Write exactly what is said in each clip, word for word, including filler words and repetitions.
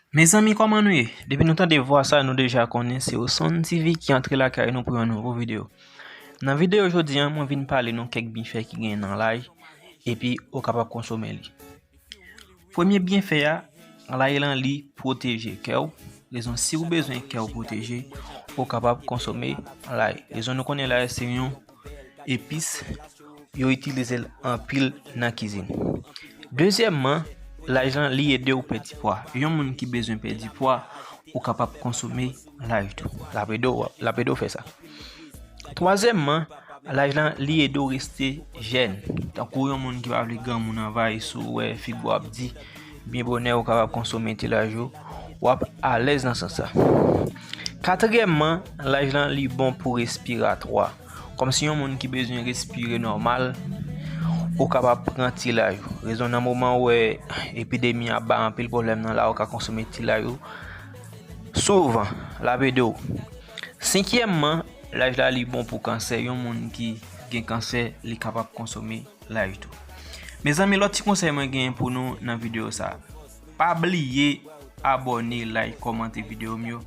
Mezanmi, kòman nou ye? Depi nou tande vwa sa, nou deja konnen se Osonn T V ki antre lakay nou pou yon nouvo videyo. Nan videyo jodi a, mwen vin pale nou kèk byenfè ki genyen nan lay, epi ou kapab konsome li. Premye byenfè a, lay lan li pwoteje kè w. Rezon, si w bezwen kè w pwoteje, ou kapab konsome lay. Rezon, nou konnen lay se yon epis, yo itilize l anpil nan kizin. Dezyèmman, lay lan li ede w pèdi pwa. Yon moun ki bezwen pèdi pwa, ou kapab konsome lay tou. L ap ede w, l ap ede w fè sa. Twazyèmman, lay lan li ede w reste jèn. Tankou yon moun ki pa vle granmoun anvayi sou, wè figi w ap di, byen bonè ou kapab konsome ti lay ou, w ap alèz nan sans sa. Katriyèmman, lay lan li bon pou respiratwa. Kòmsi yon moun ki bezwen respire nòmal, ou kapab pran ti lay ou. Rezon, nan moman ou wè epidemi a bay anpil pwoblèm nan la, ou ka konsome ti lay ou souvan, l ap ede w. Senkyèmman, lay la li bon pou kansè. Yon moun ki gen kansè, li kapab konsome lay tou. Mezanmi, lòt ti konsèy mwen genyen pou nou nan videyo sa. Pa bliye abòne, like, kòmante videyo m yo.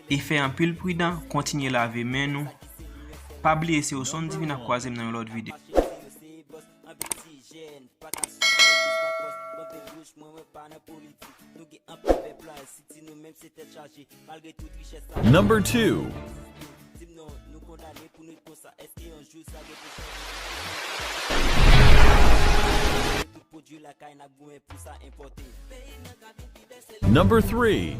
E fè anpil pridan, kontinye lave men nou. Pa bliye se Osonn T V, n ap kwaze m nan yon lòt videyo. Number two. Number three.